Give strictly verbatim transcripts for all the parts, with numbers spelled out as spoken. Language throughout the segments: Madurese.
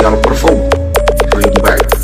Special Perform Remix.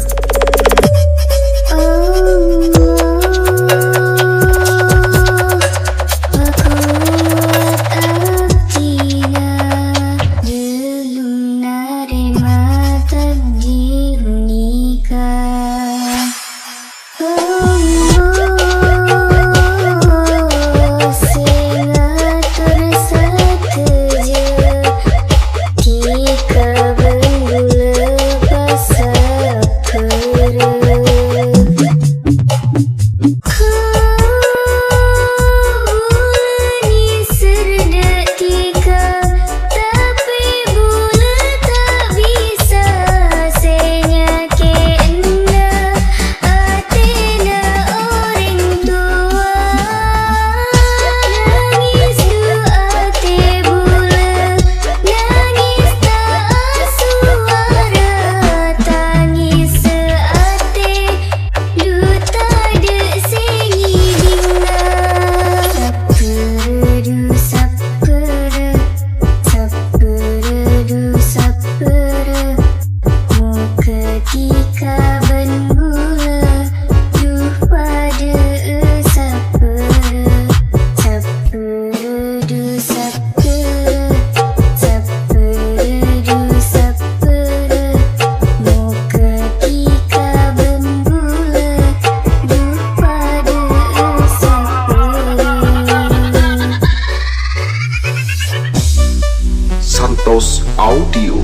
Santos Audio.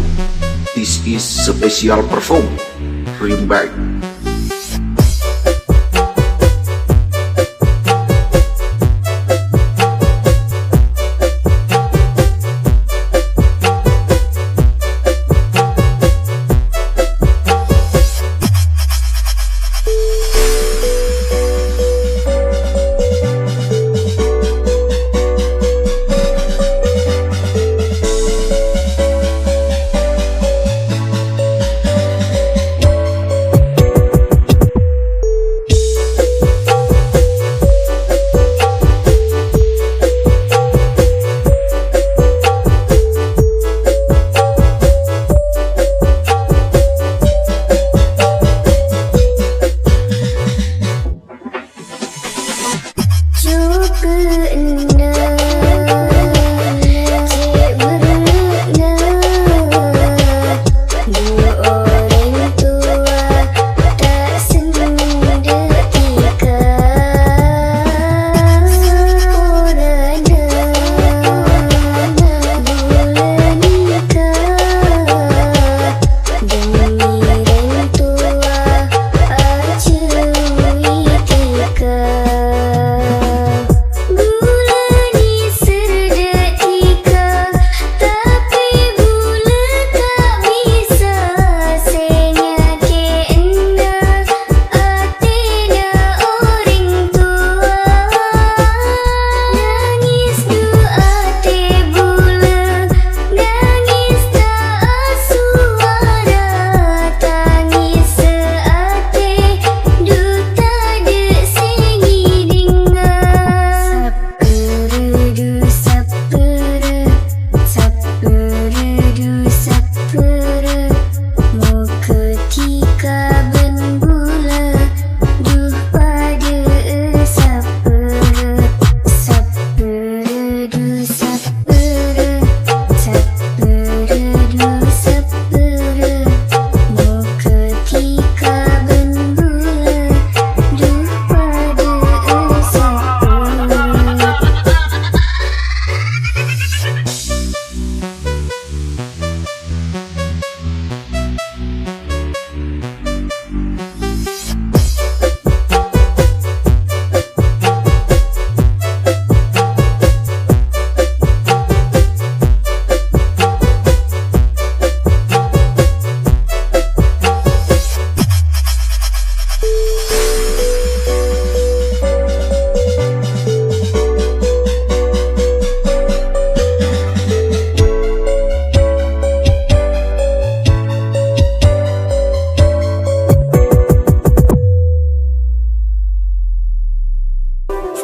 This is Special Perform Remix.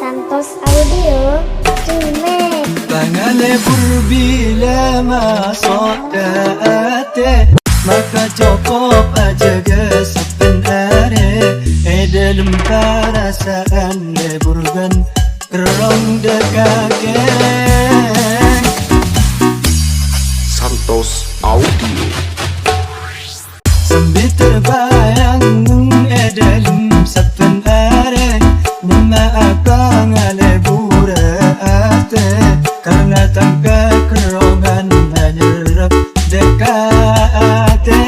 Santos Audio Remix. Pangalebur bilâ maso' dâ' atè. Maka cokop ajâgâ sabbhân arè, è dhâlem parasa'an lebur bân kerrong dâkakèng. Santos Audio. Sambi terbhâjâng è dhâlem sabbhân arè, nyemma'a pangalebur atè, karna tang kakerrongan anyerrep dâ' ka atè.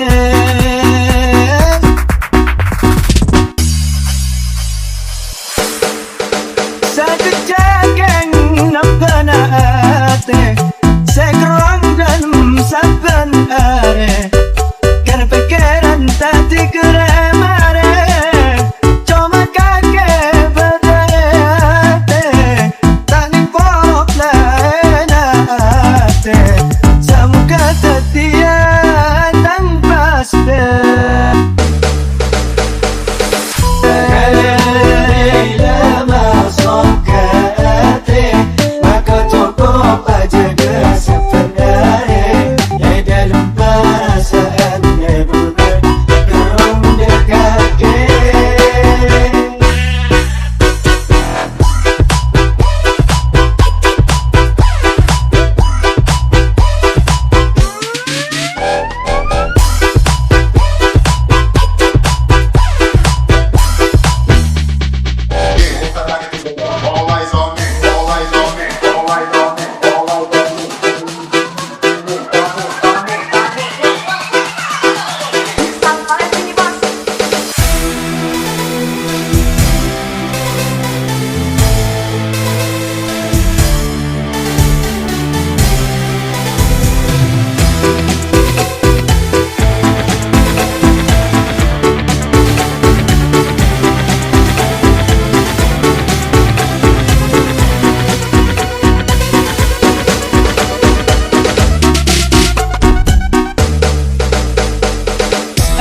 Sakejjhâ' kèng nabbhâna atè sè kerrong dhâlem sabbhân arè. Kèr-pèkkèran ta' dikerrè marè, coma kakè bâdâ è atè, ta' nèng porop laènna atè. Samoga dhâddhiyâ tang pastè.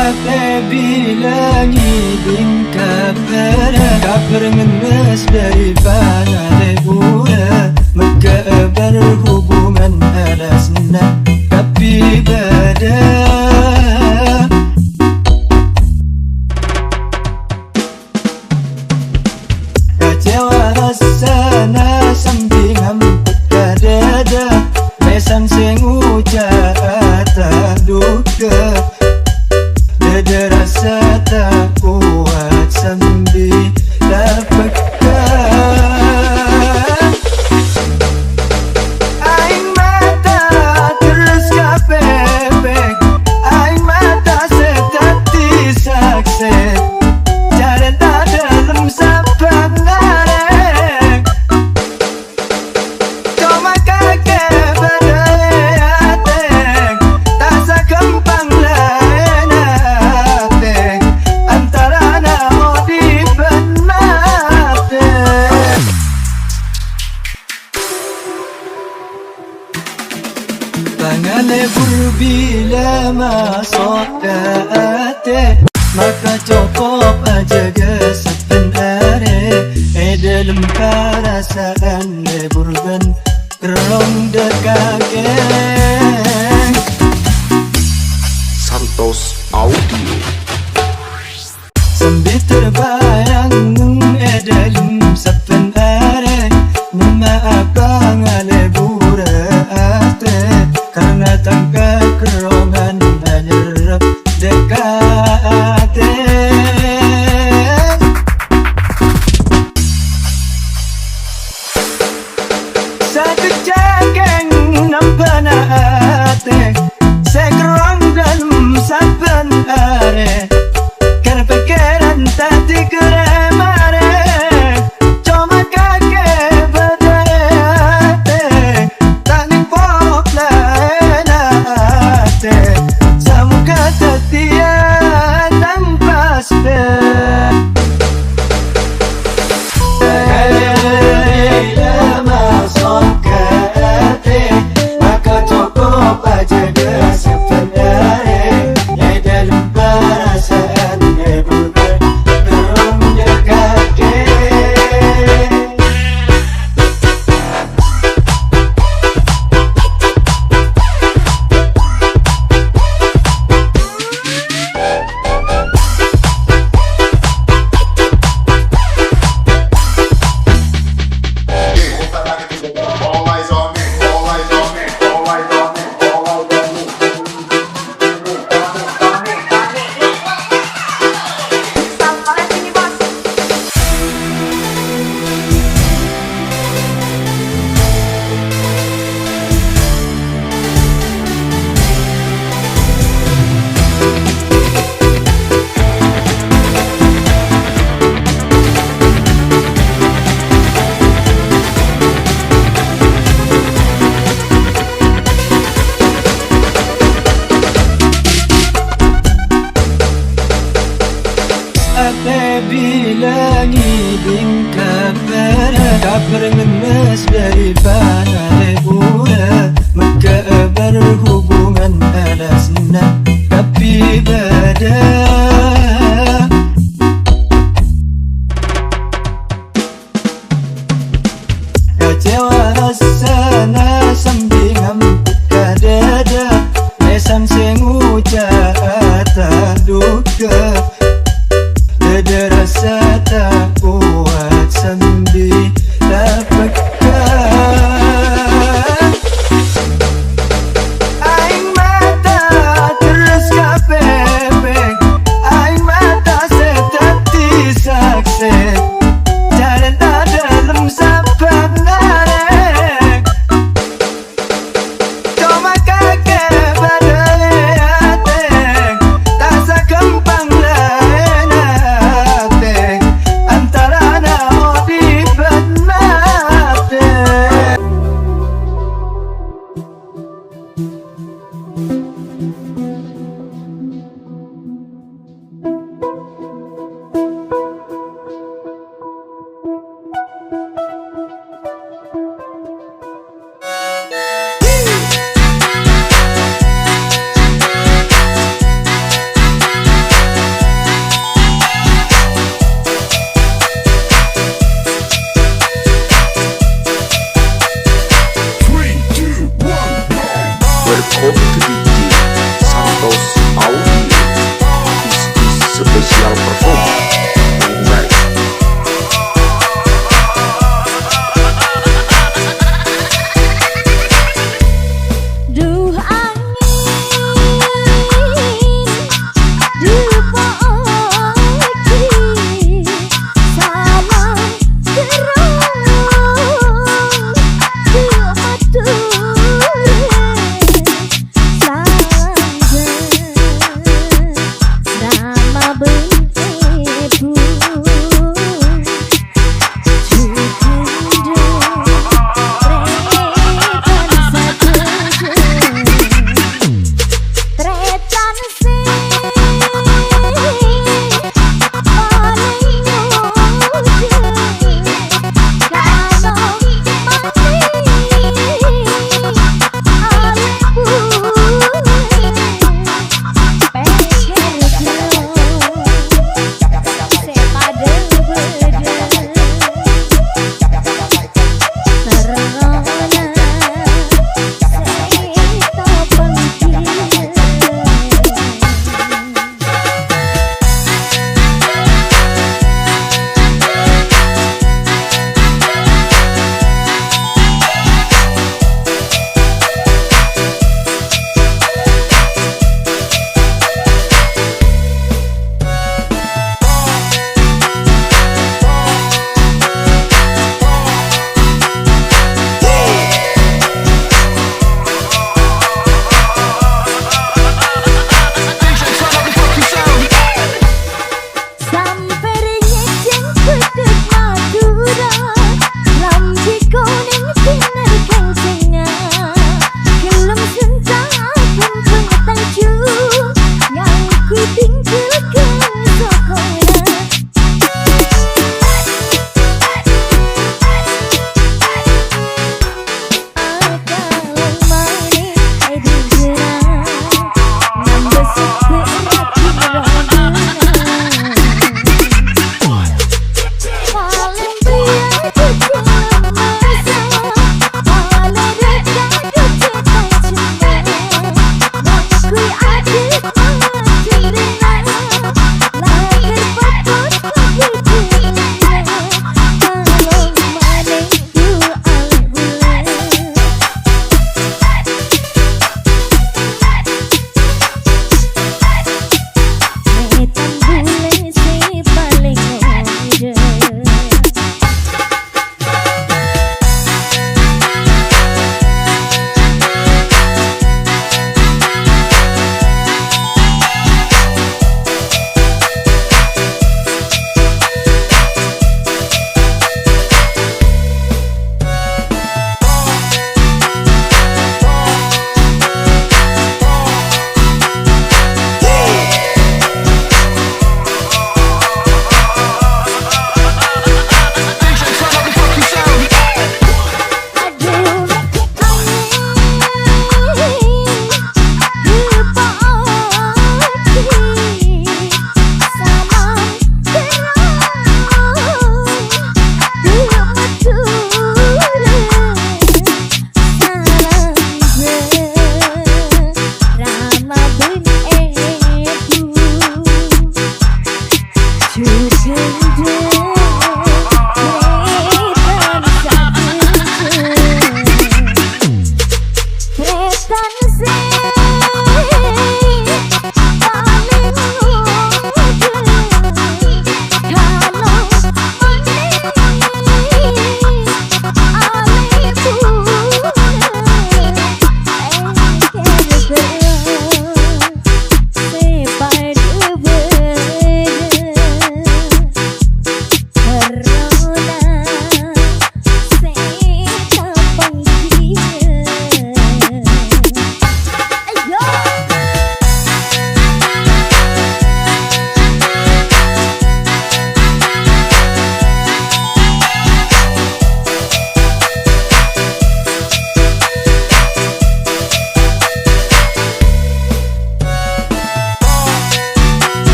Atè bilâ ngèdhing kabhâr, kabhâr ngennes dâri pangalebur, mèghâ berhubungan alasna kabbhi bâdâ. Kacèwa rassana sambi ngampet ka dâdâ, pèsan sè ngoca' ta' duga. Dâdâ rassa ta' kowat sambi tapèkka. Aèng mata terros ka pèpèng, aèng mata sè dhâddhi saksè. Carèta dhâlem sabbhân arè. Coma kakè bâdâ è atè, ta' saghâmpang laènna atè, antarana odhi' bân matè. Pangalebur bilâ maso' ka atè, maka cokop ajâgâ sabbhân arè. È dhâlem parasa'an lebur bân kerrong dâ' kakè. Santos Audio. Sambi terbhâjâng è dhâlem sabbhân arè, nyemma'a pangalebur atè, karna tang kakerrongan anyerrep dâ' ka atè. Sakejjhâ' kèng nambhâna atè sè kerrong dhâlem sabbhân arè. Kèr-pèkkèran ta' dikerrè Bilangè dhing kabhâr, kabhâr ngennes dâri panarè pura, mèghâ berhubungan alasna, tapè bâdâ. Kecewa rassana sambi ngambek ka dâdâ, lèsan sè ngoca' ta' duga. Dâdâ rassa ta' kowat sambi ta' pegghâ. Aèng mata terros ka pèpèng,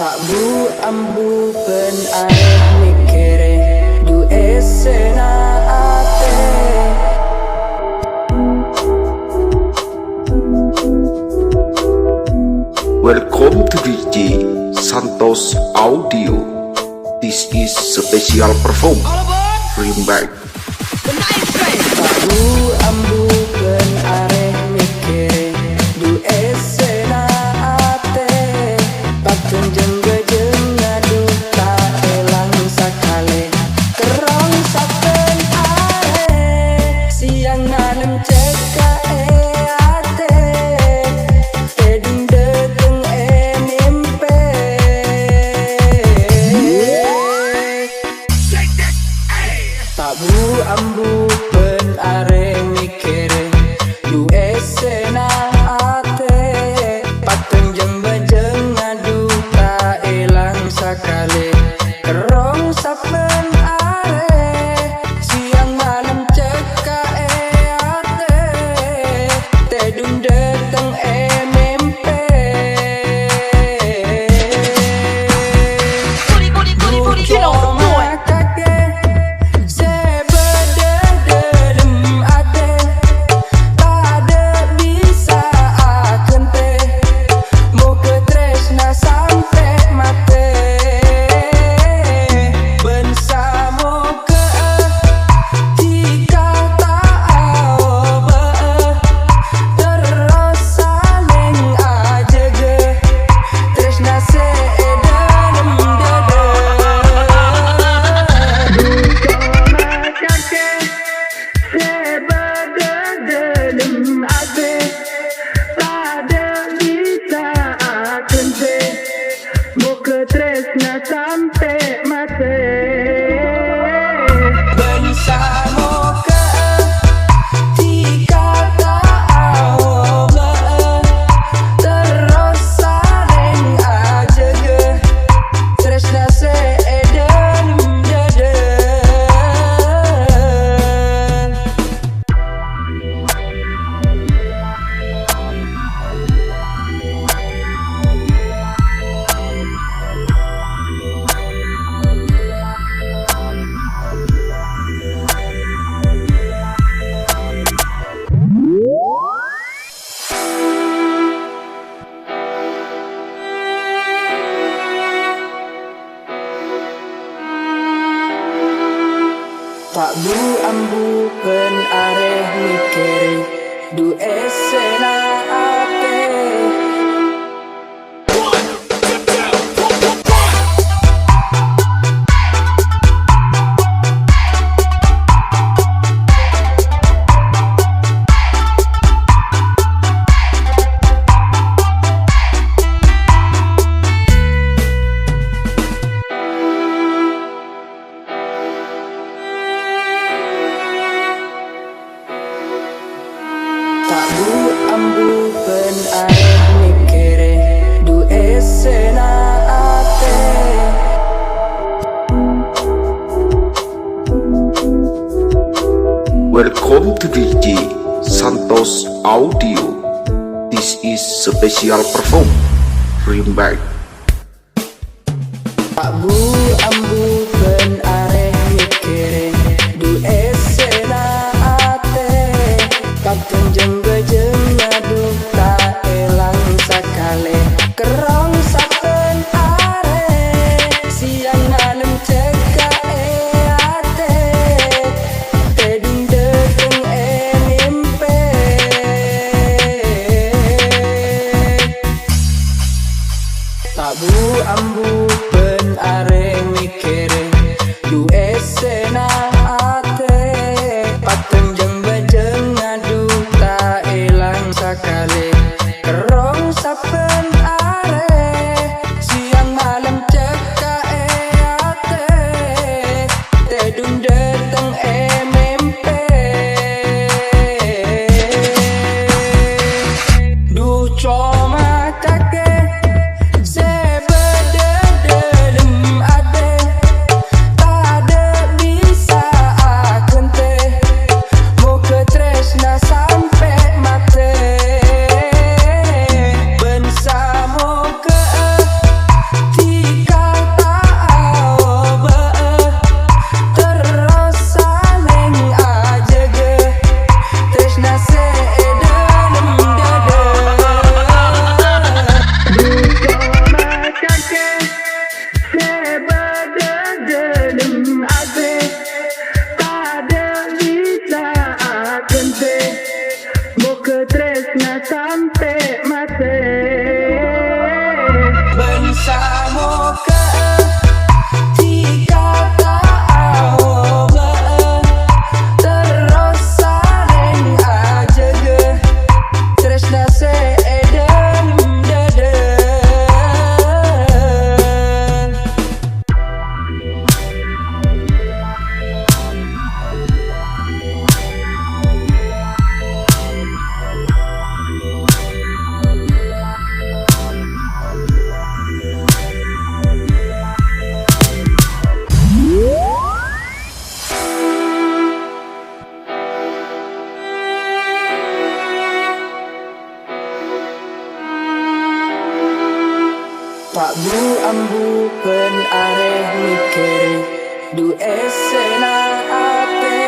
Ta' bu-ambu bân arè mèkkèrè du èssèna atè. Welcome to D J Santos Audio. This is special perform remake. Tabu ambu bân arè mèkkèrè du èssèna atè. Padhân jâng-bâjâng ngadu ta' èlang sakalè. Terrong sabbhân arè, sèyang malem cèkka' è atè. Tèdung dâteng è mèmpè. Tabu ambu bân arè mèkkèrè du èssèna atè. Padhân jâng-bâjâng ngadu ta' èlang sakalè. Terrong sabbhân arè, sèyang malem cèkka' è atè. Tèdung dâteng è mèmpè. Kakè sè bâdâ dâlem atè, tadâ' bisa aghântè. Moghâ trèsna sampè' matè. Bân samoghâ dhika ta' aobâ'â, terros salèng ajâgâ. Trèsna sè è dâlem dâdâ. Duka kakè sè bâdâ dâlem atè, tadâ' bisa aghântè. Moghâ trèsna sampè' matè. Bân samoghâ dhika ta' aobâ'â, terros salèng ajâgâ. Trèsna sè è dâlem dâdâ. Tabu ambu bân arè mèkkèrè du èssèna atè. Tabu ambu bân arè mèkkèrè du èssèna atè. Welcome to D J Santos Audio. This is special perform. Rimbai. Pa' bu-ambu bân arè mèkkèrè, du essèna atè. Padhân jâng-bâjângnga du ta' èlang sakalè. Kerrong sabbhân arè, sèyang malem cèkka' è atè. Tèdung dâteng è mèmpè. Pa' bu-ambu bân arè mèkkèrè, du essèna atè. Padhân jâng-bâjângnga du ta' èlang sakalè. Kerrong sabbhân arè, sèyang malem cèkka' è atè. Tèdung dâteng è mèmpè. Du coma cakè sè bâdâ dâlem atè, tadâ' bisa aghântè. Mogâ trèsna sampè' matè. Bân samo Ghâ'â dhika ta' aobâ'â, terros salèng ajâgâ, trèsna sè è dâlem dâdâ. Du coma cakè sè bâdâ dâlem atè, tadâ' bisa aghântè. Mogâ trèsna sampè' matè. Bân samo Ghâ'â dhika ta' aobâ'â, terros salèng ajâgâ, trèsna sè è dâlem dâdâ. Pa' bu-ambu bân arè mèkkèrè, du essèna atè.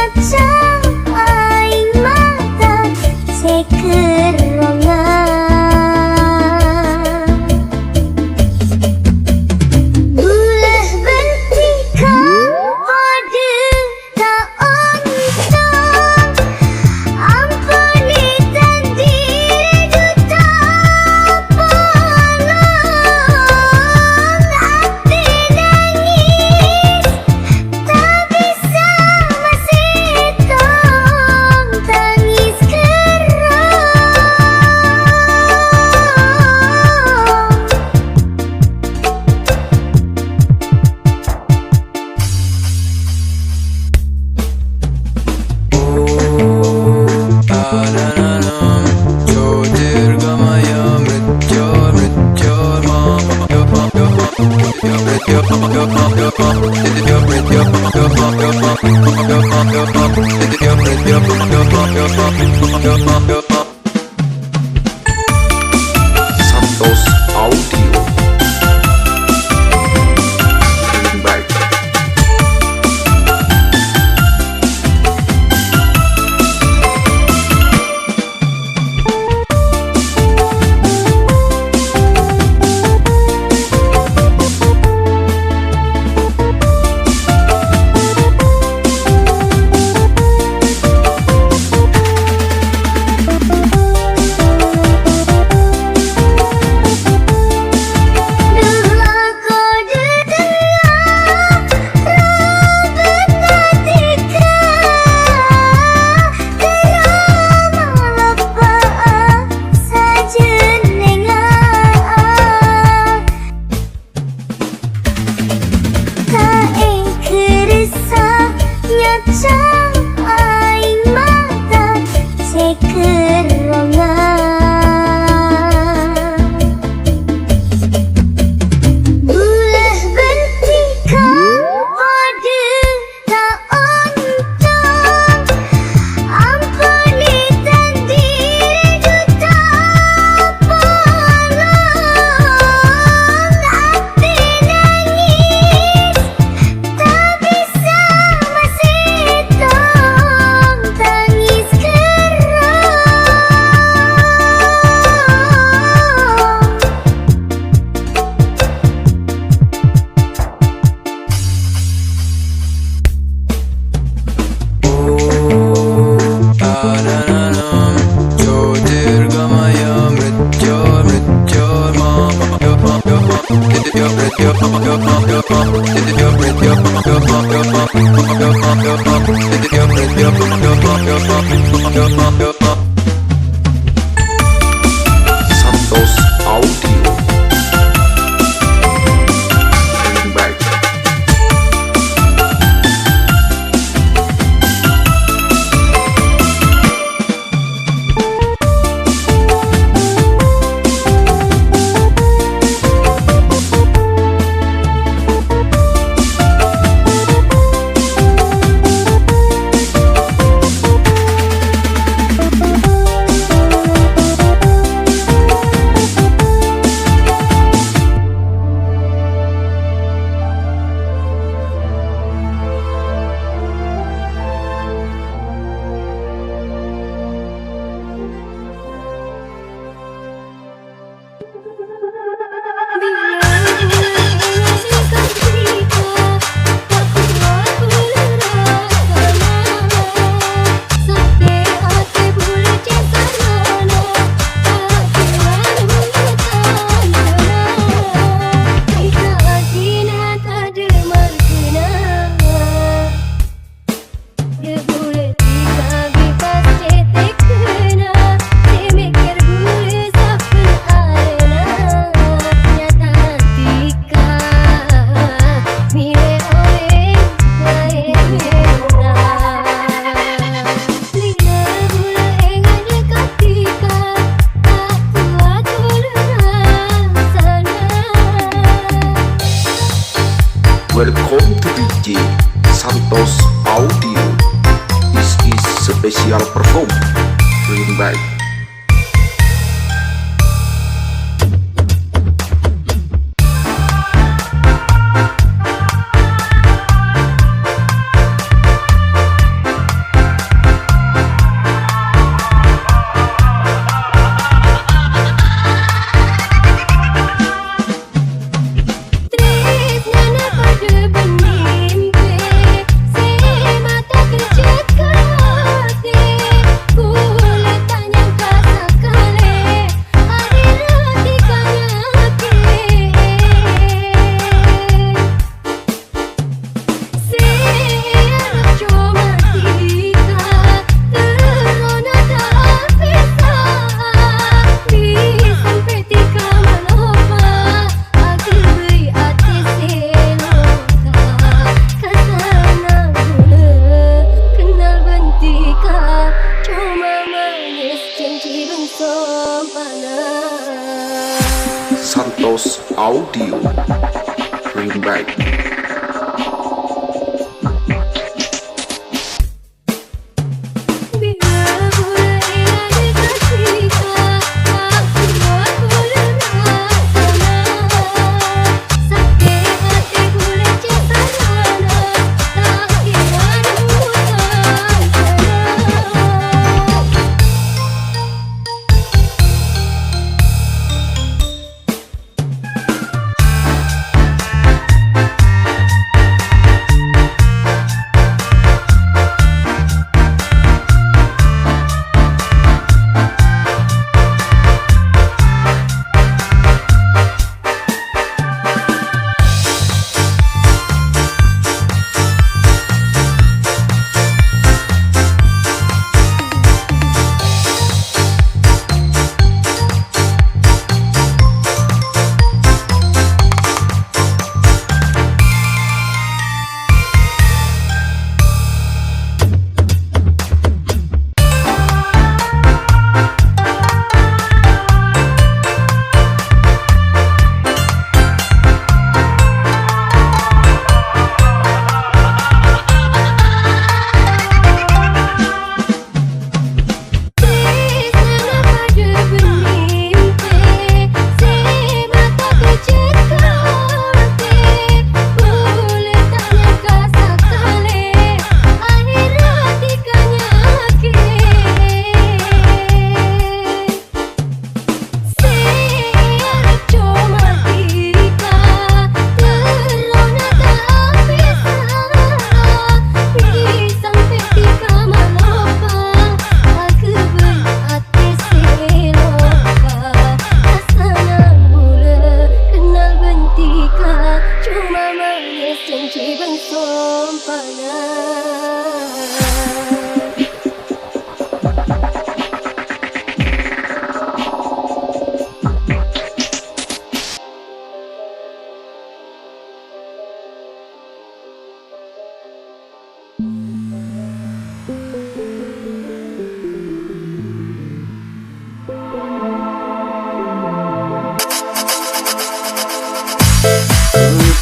Ca'na aèng mata sè kerrongan. Bulâ bhântè ka odhi' ta' ontong. Amponè tandir duta polong. Atè nangès. Ta' bisa masèttong tangès kerrong. Santos Audio. Baik. Ta' èngghâr sa nyaca aèng mata sè kerrongan. Bulâ bhântè ka odhi' ta' ontong. Amponè tandir duta polong. Atè nangès. Ta' bisa masèttong tangès kerrong. Santos Audio. Baik. Welcome to D J Santos Audio. This is special perform. Bring back.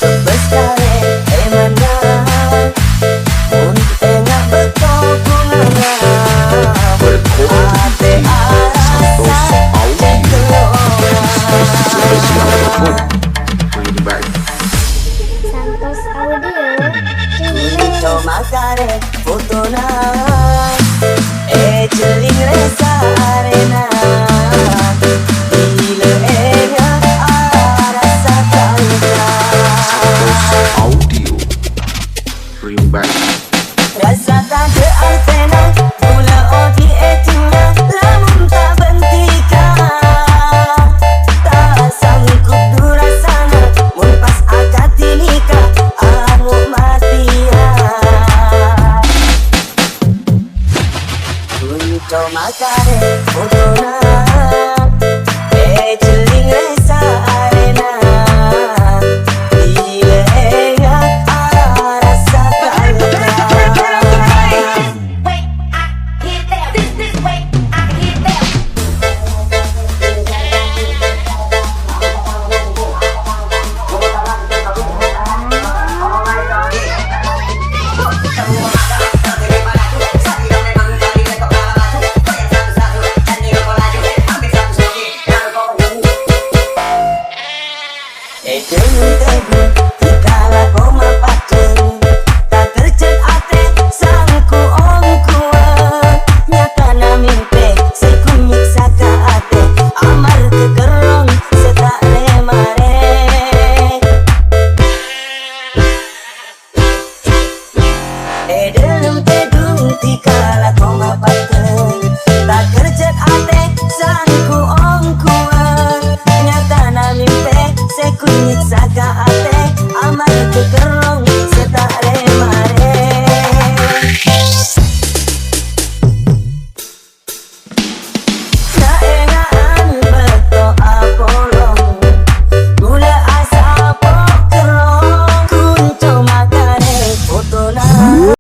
Tebas karè è manna, mon enga' bâkto bhungana, atè arassa cè' kello'na. Santos Audio. Coma karè fotona èjhelling rè-sarèna. Bilâ enga' arassa kaulâ. Santos Audio. Bring back. Rassa tadâ' artèna, bulâ odi' è dhunnya, lamon ta' bân dhika. Ta' sanggup dhu rassana, mon pas akadhi nèka, ango' matèya. Ghun coma karè